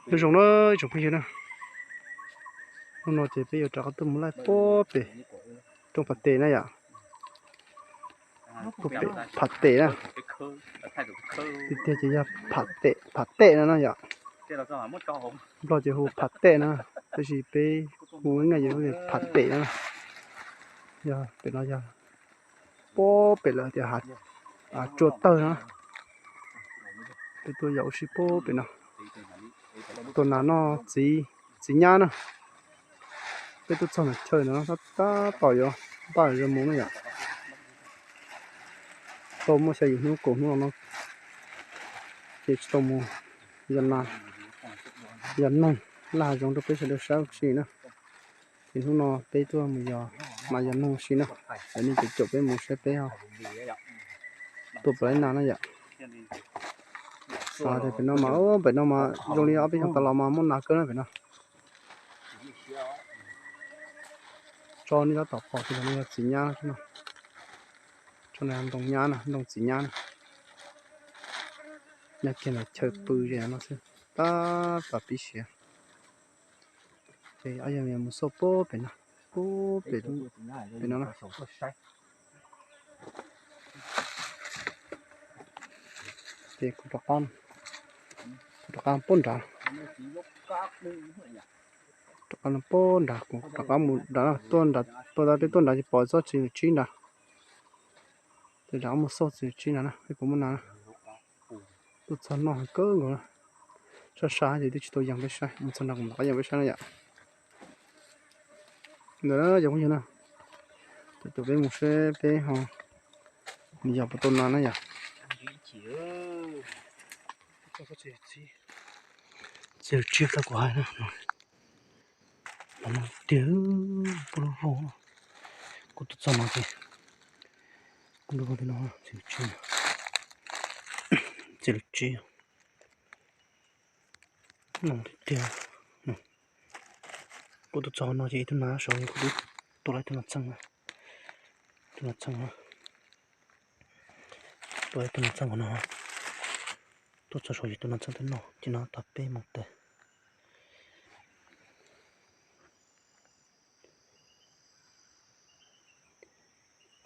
Nyob zoo na ib tsoom phooj ywg na, hnub no ces peb yuav rov qab tuaj mus laij puag pem roob Phav Tes na yom. Puag pem Phav Tes na, tiag tiag ces yog Phav Tes, Phav Tes no na yom. Nplog ces hu Phav Tes na, tab sis peb hu ib yam li Phav Tes na. Yog pem no yog puag pem lawv tias hav tsua tawg no. Peb tuaj yos ua si puag pem no. Tua nas noj txiv, txiv nyab na. Peb tuaj txog ntawm chaw ntawd no tab tom yuav npaj yuav mus na yom. Tau muaj xya yim hnub kaum hnub no ces tsis tau mus yos nas yos noog laj hav zoov rau peb sawv daws saib ua si na. Ces hnub no peb tuaj mus yos nas yos noog ua si na. Lawv nej caum caum peb mus saib peb ho tua puas laib nas na yom. Xav tias pem no mas, pem no mas zoo li ob peb xyoos tas los mas muaj nas kawg na pem no. Tso nej tab tom pom tias no yog txiv nyab no. Tso no ntoo nyab na, ntoo txiv nyab na. Nyob kiag ntawm chaw pw ze no xwb, tab tom pib siav. Ces ob yog mus xauj puag pem no, puag pem, pem no na. Ces kuv rov qab, kuv rov qab puag nrad, rov qab puag nrad, kuv rov qab mus nrad, tuaj nrad, tuaj tab peb tuaj nrad ces pom tsob txiv lws tsib nrad. Ces rov qab mus xauj txiv lws tsib nrad na, peb puas muaj nas na. Tuaj txog noj heev kawg nkaus na. Sab sab ces twb tsis tau yees peb saib, mus txog nrad kuv mam rov qab yees peb saib na yom. Ntawd na cov phooj ywg na, caum caum peb mus seb peb ho mus yos puas tau nas na yom. Txiv lws tsib tau kuv hais na, no tiag, pub lub vog, kuv tuaj txog no ces, kuv lub vog li no, txiv lws tsib, txiv lws tsib, no tiag tiag. Kuv tuaj txog no ces ib tug nas saud, kuv twb tua lawm ib tug nas txheeb, tus nas txheeb, tua ib tug nas txheeb no, tuaj txog saud ces tus nas txheeb twb noj ces no tag peb mus tes.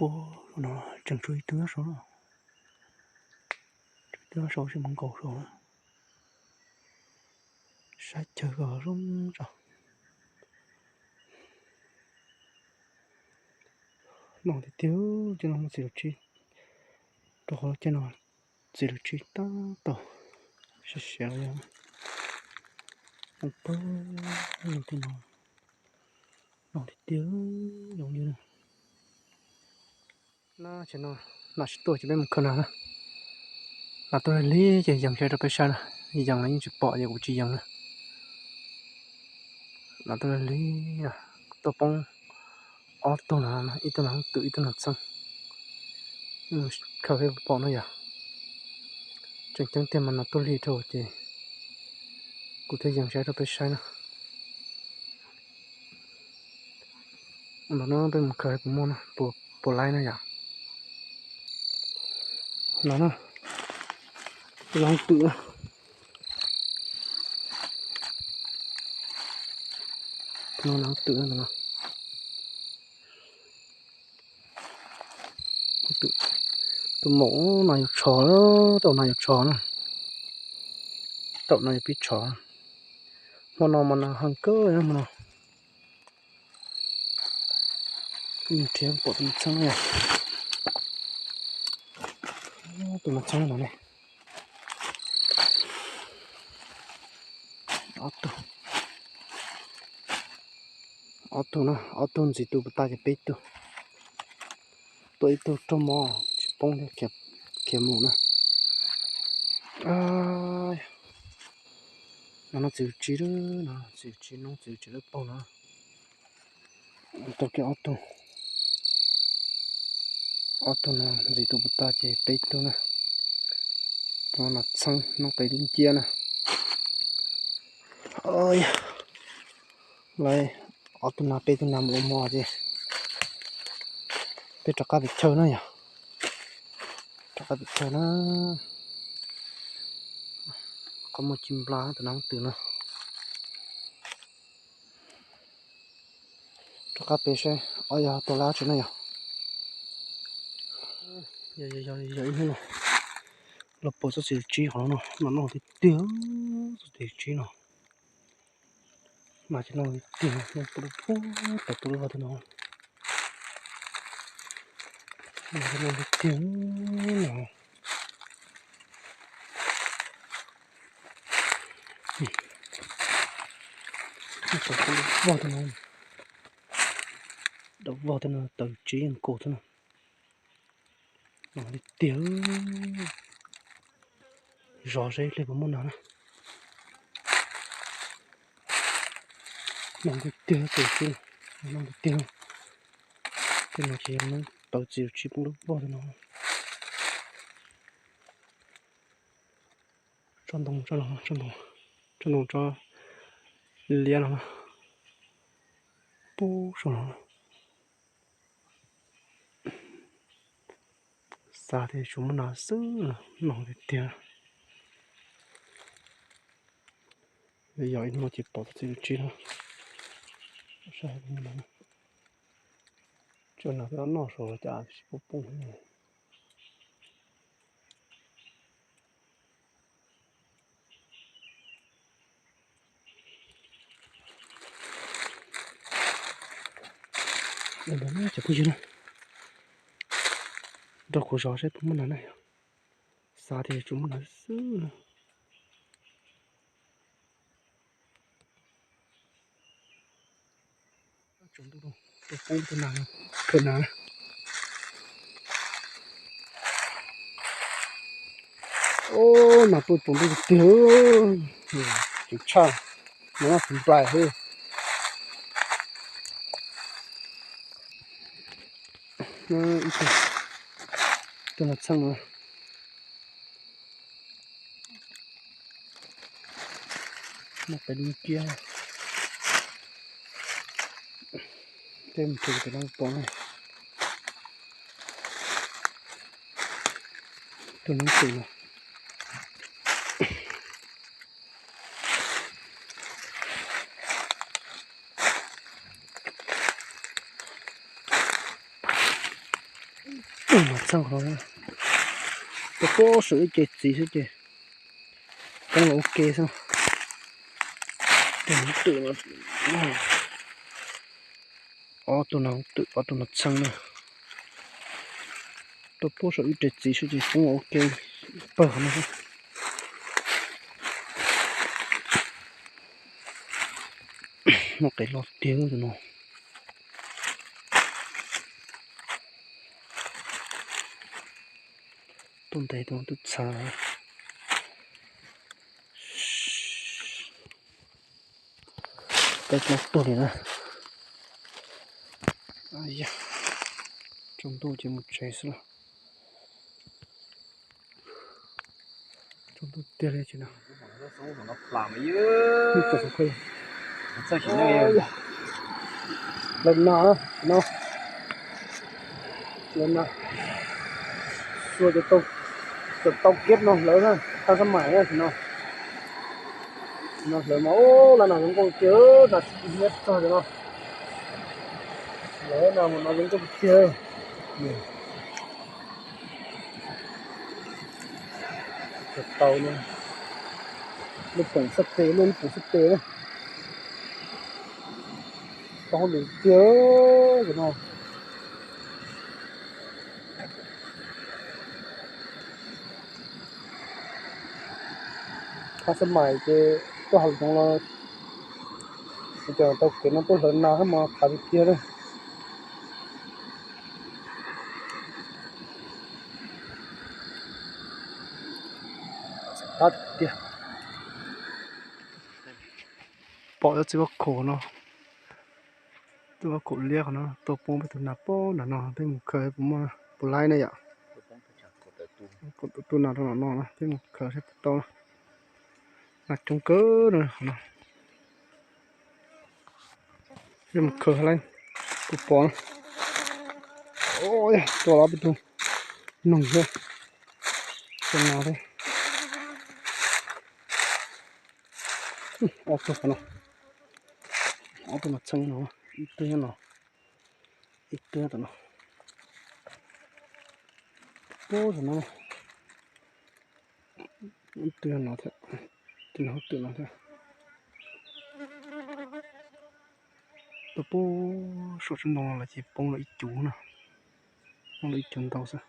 Puag no tseem tshuav ib tug nyob saud, ib tug nyob saud tsis mus nkaus saud. Saib chaw kom zoo tso. No tiag tiag, ces no muaj txiv lws tsib, rau qhov ces no txiv lws tsib tab tom siav siav los yog mus pawg no tiag no, no tiag tiag, zoo li na. Ces no nas tsis tuaj ces peb mus khaws nas na. Nas tuaj lig lig ces yees saib rau peb saib na, yees los yeej tsis pom ces kuv tsis yees na. Nas tuaj lig lig, tuaj poob ob tug no, ib tug nas hooj twm ib tug nas txheeb. Khaws peb pom no yog tseem ceeb tiag mas nas tuaj lig dhau ces kuv thiaj yees saib rau peb saib na. Ntawm no peb mus khaws puas muaj na, puas laib na yom. No na, nas hooj twm na. No nas hooj twm na, tus maum no yuav tsho, taum no yuav tsho na, taum no yuav pib tsho. Hmo no mas nas heev kawg hmo no. Nrhiav pom tus nas txheeb, tus nas txheeb no ne. Ob tug, ob tug na, ob tug ntxiv tus puas tag ces peb tug. Tuaj ib tug raug mob tsis poob thiab, khiav mus na. No no txiv lws tsib, no txiv lws tsib noob txiv lws tsib lawb paug no. Tau kiag ob tug, ob tug no ntxiv tus puas tag ces peb tug na. Tus no nas txheeb noob qes dub nciab na. Lawv ob tug nas peb tug nas mus ua mov ces peb rov qab pem chaw na yom. Rov qab pem chaw na. Muaj ci npla tus nas twm no. Rov qab pem saib ob yog tua lab tsi na yog. Yog ib hnub no los pom txoj txiv tsib qhov no no, mas noj tiag tiag, txoj txiv tsib no. Mas ces noj tiag tiag, noj pub lub pug tau pub lub vog tiag no. Mas ces noj tiag tiag no. Noj tau pub lub vog tiag no. Dau vog tiag no, tawm tsib yeej kaus thiab no. Noj tiag tiag. Zov seb ib pliag puas muaj nas na. Noj tiag tiag, txiv tsib, noj tiag tiag. Tej no ces tawm txiv tsib pub lub vog tiag no. Tsob ntoo, tsob ntoo, tsob ntoo, tsob liab no pub saum no. Xav tias tsuas muaj nas xwb, noj tiag tiag. Yog ib hnub no ces pom txoj txiv tsib no. Tsuas nas peb noj saud cas tsis pub poob. Cov phooj ywg na, nrog kuv zov seb puas muaj nas na yog. Xav tias tsuas muaj nas xwb na. Tsaus ntuj, tuaj poob tus nas, khaws nas. Ub, nas tuaj tsaus ntuj tiag, ceev tshaj, nas noj tsis nplais xwb. Ib tug, tus nas txheej no. Muaj qe lub kiab. Tej mus tsuas tus no pom na. Tus no twm no. Tus nas txheej no, tuaj pub saum ib ce txiv xwb ces poob los ua ke xwb. Tus nas twm no, ob tug nas twm, ob tug nas txheej na. Tuaj pub saum ib ce txiv xwb ces poob los ua ke pawg qhov no xwb. Muaj qe loj tiag tus no. Tuaj ntes tus no twb txhav. Peb tsis tuag li na. Tsaus ntuj ces mus tsev xwb los. Tsaus ntuj tiag li ces no. Lawv nas no, lawv nas, xua cov tau kiab no hlawv na, thaj xab mais na no. No hlawv mas ub, lawv nas zoo nkauj tiag, nas tsis nyiab txog li no. Lawv nas mas no zoo nkauj tiag. Tau no, lub poom xab tes, lub poom xab tes na. Tau hauj lwm tiag no. Thaj xab mais ces tuaj haus zoov los, ces tau kev no tuaj hlawv nas mas qhav tiag tiag li. Qab tiag. Pom txiv vaj khaum no, txiv vaj khaum liab qhov no tuaj poob peb tus nas poob nram no, peb mus khaws puas muaj puas laib na yom. Tus nas rau nram no na, peb mus khaws saib puas tau. Nas coob kawg no qhov no. Peb mus khaws saib puas pom na. Tua los peb tus noog thiab. Tua nas thiab. Ob tug qhov no, ob tug no txheeb no, ib tug nyob no, ib tug nyob tom no, pub tom no, ib tug nyob no thiab, tus no twm no thiab. Pub pub saum tsob ntoo no los ces poob lawm ib cuv no, poob lawm ib cuv ntau xwb.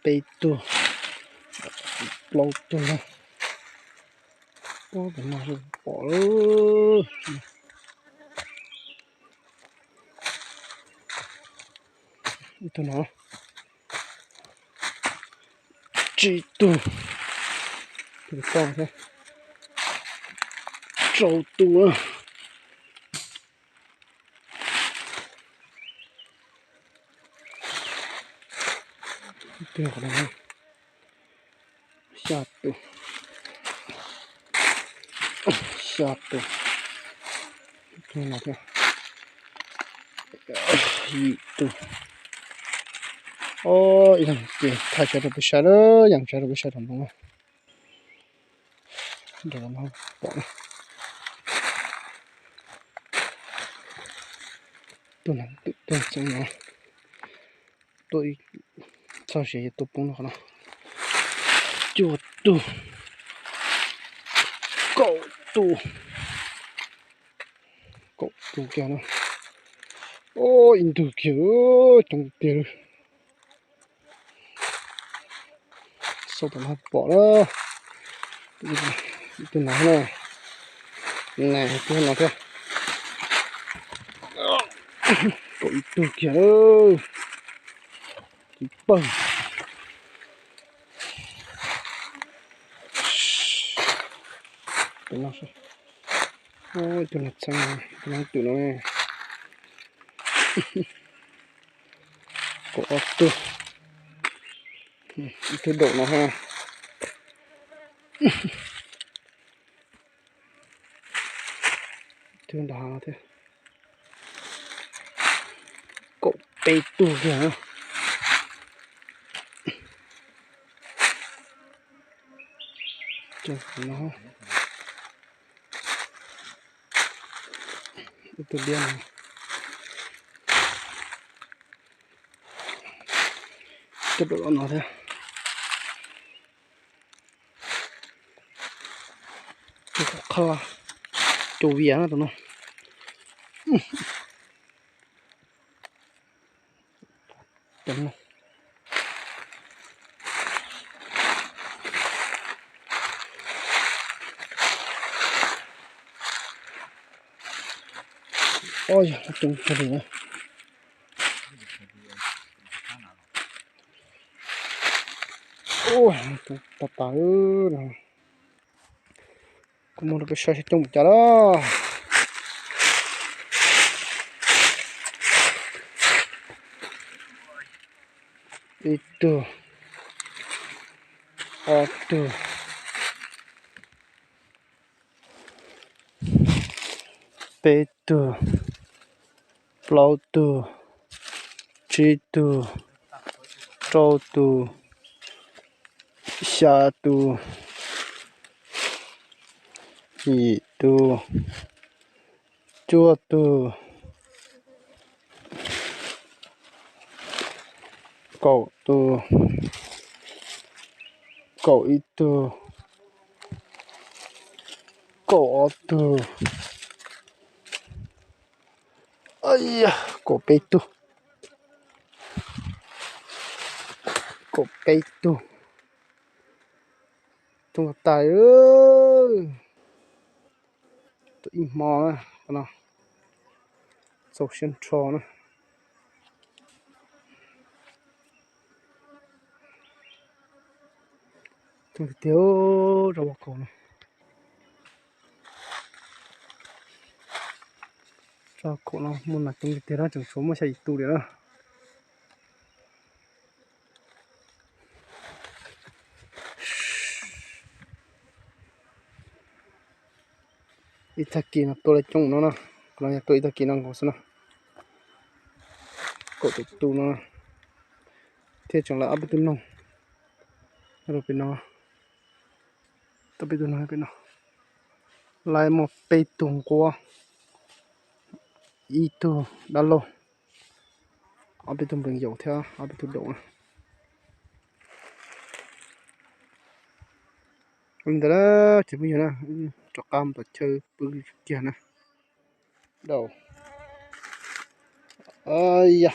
Peb tug, plaub tug na. Ub, peb no pom lawm. Ib tug no, tsib tug, tus toj thiab, rau tus. Ib tug qhov no, xya tus, xya tus, ib tug no thiab, yim tus. Ib leeg ces thaij tso rau peb saib na, yeem tso rau peb saib tom ntoo na. Nram no pom na. Tus no twm tuag tseeb no. Tuaj ib txog siav yuav tuaj poob no qhov no. Cuaj tug, kaum tus, kaum tus kiag no. Ib ntug kiag, coob tiag li. Xauj tom no pom na. Ib tug no na, ib tug no thiab. Kaum ib tug kiag, tsis pawg. Ib tug no txheeb, ib tug no twm no. Kaum ob tug, ib tug daum no ha. Ib tug nram hav no thiab. Kaum peb tug kiag. Ib tug diab no. Tus daum no thiab. Tus qhov qhab, cov vias no tus no. Ob, yog coob kawg li na. Ua, coob tas tas no. Kuv muab rau peb saib seb coob npaum cas lawm. Ib tug, ob tug, peb tug, plaub tug, tsib tug, rau tug, xya tus, yim tus, cuaj tus, kaum tus, kaum ib tug, kaum ob tug, kaum peb tug, kaum peb tug, coob tas tas. Ib hmo na, txaus siab nrho na. Coob tiag tiag, rau kaum no. Rau kaum no muaj nas coob tiag tiag na, tseem tshuav muaj xya yim tus li na. Ib tag kis no tua li coob no na, no yog tua ib tag kis no nkaus xwb na. Kaum tawm tus no thiaj tseem lawv ob peb tug noog rau pem no. Ob peb tug noog pem no, lawv muaj peb tug nquab, ib tug dab laug, ob peb tug nplees yaus thiab ob peb tug daum na. Li ntawd ces phooj ywg na, rov qab mus tom chaw pw kiag na. Dau, ya,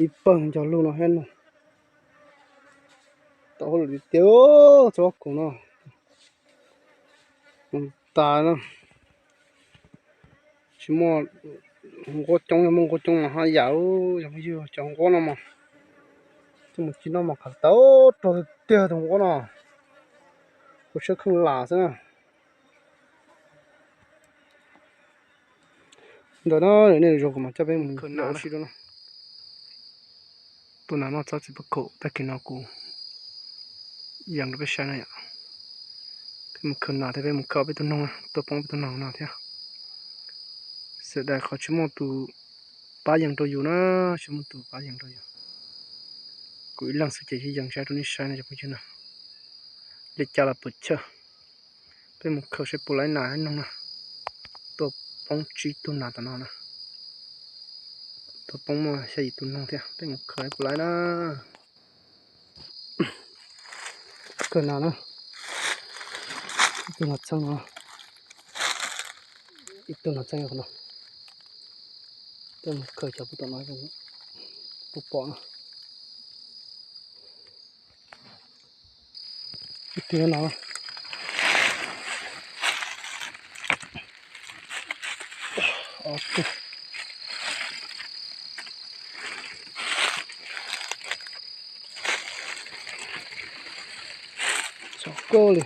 ib pawg nco lug no thiab no. Tau hauj lwm tiag tiag, txog koom no tas na. Tsis muaj nquab coob, yog muaj nquab coob mas haj yam, yog phooj ywg, cov nquab no mas coj mus ci noj mas qab tau rog tiag tiag tus nquab no. Kuv siab kheej lam xwb na. Ntawm no nej zoo kuv mam coj peb mus khawb nas ua si rau no. Tua nas noj txob txiv pab kaum tag kis no kuv yees rau peb saib na yom. Peb mus khawb nas thiab peb mus khawb peb tus noog na, tuaj poob peb tus noog no thiab. Xav tias qhov tsis muaj tus pab yees rau yus na, tsis muaj tus pab yees rau yus. Kuv ib leeg xwb ces yeej yees saib rau nej saib no cov phooj ywg na. Li cas los puas chawj. Peb mus khawb saib puas laib nas noog na. Tuaj poob tsib tug nas tom no na. Tuaj poob muaj xya yim tus noog thiab, peb mus khawb puas laib na. Khawb nas na. Ib tug nas txheej no, ib tug nas txheej qhov no. Peb mus khawb cov puag tom no, puas pom no. Ib tug no, ob tug, txog kawg li.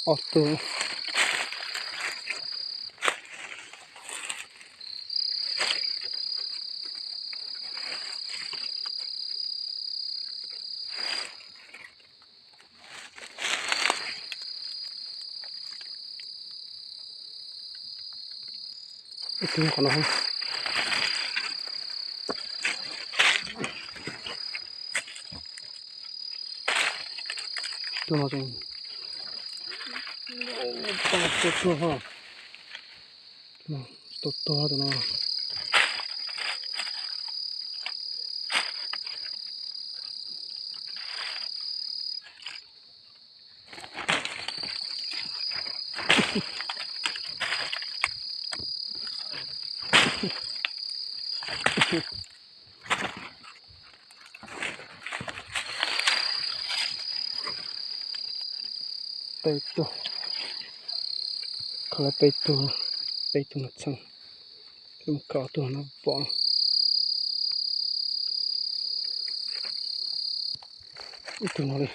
Ob tug. Ib tug qhov no. Tus no, tus no, tus no, tus no. Peb tug, khawb peb tug, peb tug nas txheej, khawb ob tug no pom. Ib tug no li.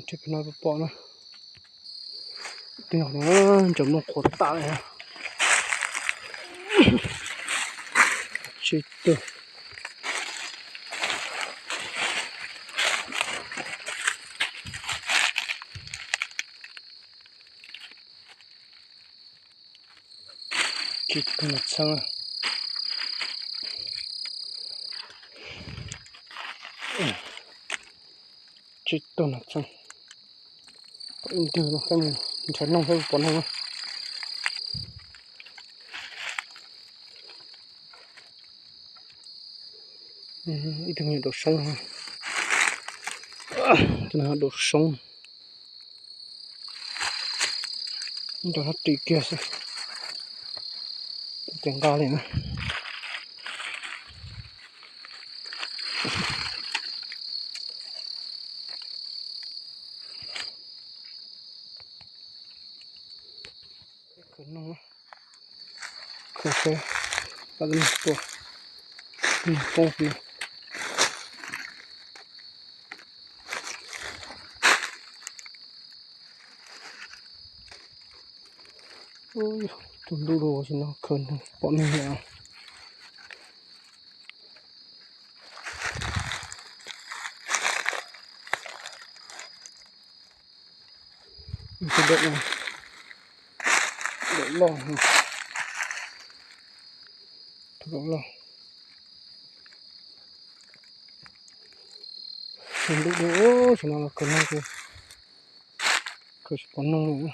Tsis pom no, pom na. Twb yog no, ntsaws nplooj qhuav tas li. Tsib tug. Tsib tug nas txheej. Tsib tug nas txheej. Ib tug no, nrhiav noog thiab pom noog na. Ib tug me nyuam daus soob no, tus no daus soob. Nrog hab ris kiag xwb, ces nqa li na. Saib, pab tus niag tuaj, tus niag poob no. Tus ntuj dua tsis no khaws neeg pom neeg lawm. Tus daim, daim loj, tus daim loj. Tus ntuj dua tsis no los khaws neeg, khaws tsis pom neeg li.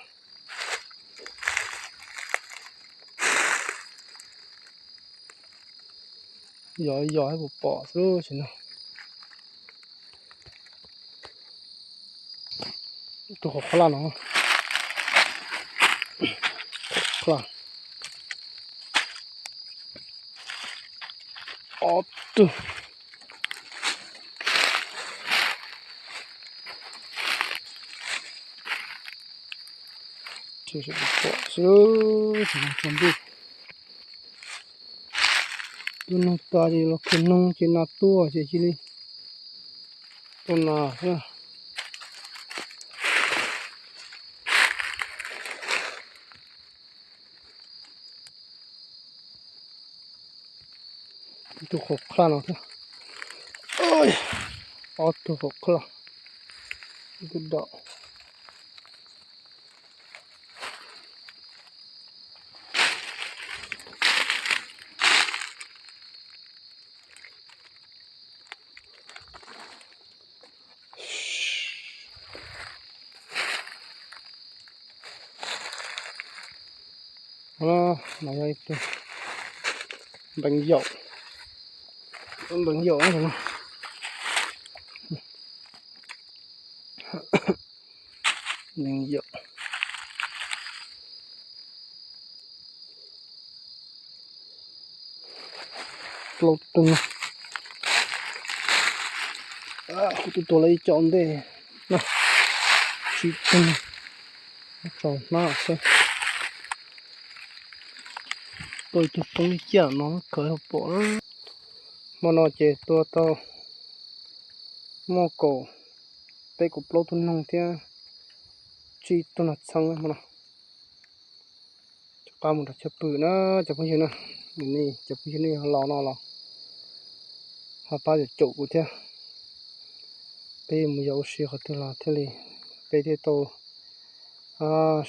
Yog yog puas pom xwb tsis no. Tus qhov qhab laj no, qhab laj, ob tug. Tsis pom xwb, tsis no tsaus ntuj. Tus neeg tas ces los khiav noog ces nas tuaj ces cia li tua nas xwb. Ib tug qhov qhab no thiab. Ob tug qhov qhab, ib tug dom. No yog ib tug npeev yaum, npeev yaum no. Npeev yaum plaub tug. Kuv twb tua lawm ib co ntej na, tsib tug, tsaus hnab xwb. Tua ib tug poob ib caj no khaws pom. Hmo no ces tua tau muaj kaum peb kaum plaub tug noog thiab tsib tug nog txheeb hmo no. Rov qab mus nrog chaw pw na cov phooj ywg na. Nej cov phooj ywg nej los no los ho pab caum kuv thiab. Peb mus yos ua si qhov twg los thiaj li peb thiaj tau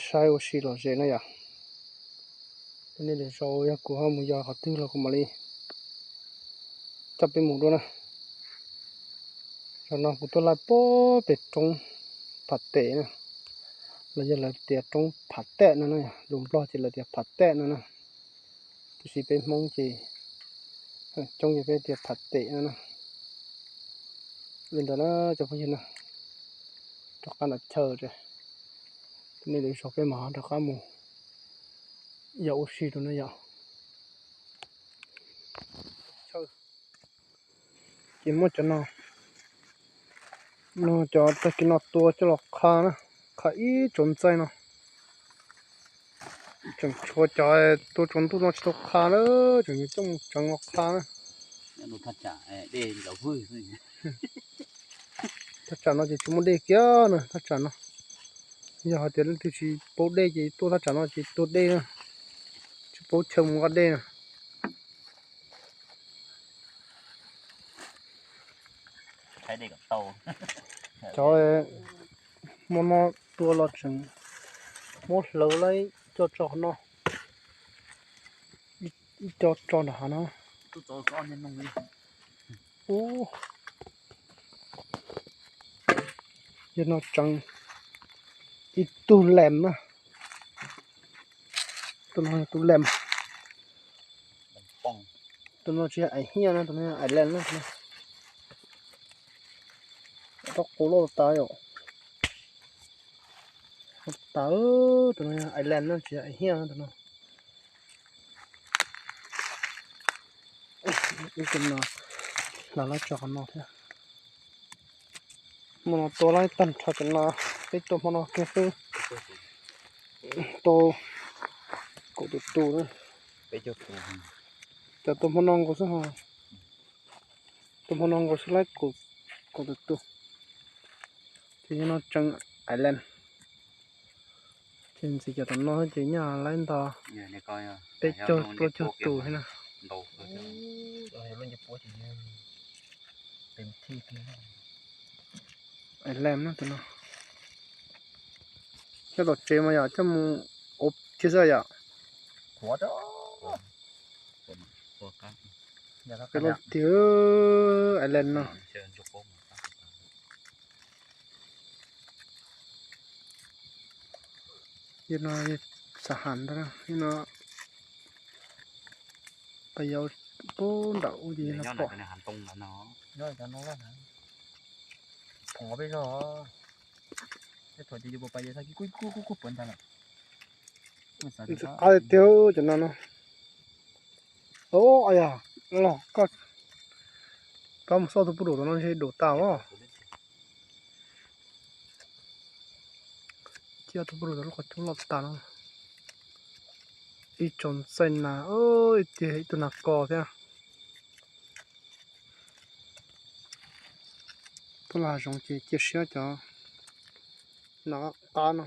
saib ua si lom zem na yom. Nej lwm zaus yog kuv ho mus yos qhov twg los kuv mam li coj peb mus dua na. Zaum no kuv tuaj laij puag pem roob Phav Tes na, los yog lawv tias roob Phav Tes no na, lus Nplog ces lawv tias Phav Tes no na. Tiam sis peb Hmoob ces coob ces peb tias Phav Tes no na. Li ntawd na cov phooj ywg na, rov qab nram chaw, nej lwm zaus peb mam rov qab mus yos ua si rau na yom. Ces muab cov no, no cov tag kis no tua coj los qha na, qha ib tsoom ntxaij no. Tseem tshuav cov tua tsaus ntuj no tsis tau qha na, tseem yuav coj mus tseev los qha na. Thaj tsam no ces tsis muaj dej kiag na, thaj tsam no. Yog hais tias leej twg tsis paub dej ces tuaj thaj tsam no ces tuag dej na, tsis paub chaw mus nqa dej na. Cov hmo no tua los tseem muab hlawv lawm, ib co tso qhov no, ib co tso nram hav no. Ub, yog no tseem ib tug lees na. Tus no yog tus lees. Tus no tsis yog ais hiaj na, tus no yog ais lees na. Rab qus loj tas yom. Tas, tus no yog ais lees na, tsis yog ais hiaj na tus no. Ib tus no hla lab tso qhov no thiab. Hmo no tua lawm tag nrho cov no, peb tua hmo no kiag xwb. Tua kaum tus tus na. Cov tus hmo no nkaus xwb ho, tus hmo no nkaus xwb laib kaum tus tus. Ces yog no tseem island. Ces ntxiv cov tom no ces nyaj laib nto peb caug plaub caug tus thiab na. Island no tus no. Coj tom tsev mas yom, coj mus ua kiag xwb yom. Peb loj tiag island no. Yog no xav has ntag no, pas yau pub nram ub ces no pom. Ntxim qab tiag tiag cov no no. Ov, yog los koj, koj mus xauj tus puj dum tom no ntshe dum tas os. Cia tus puj dum tom lub qhov cub loj tas no. Ib tsoom ntxaij nas, ib tiag ib tug nas kos thiab. Tuaj los hav zoov ces cia siab cov nas qab no.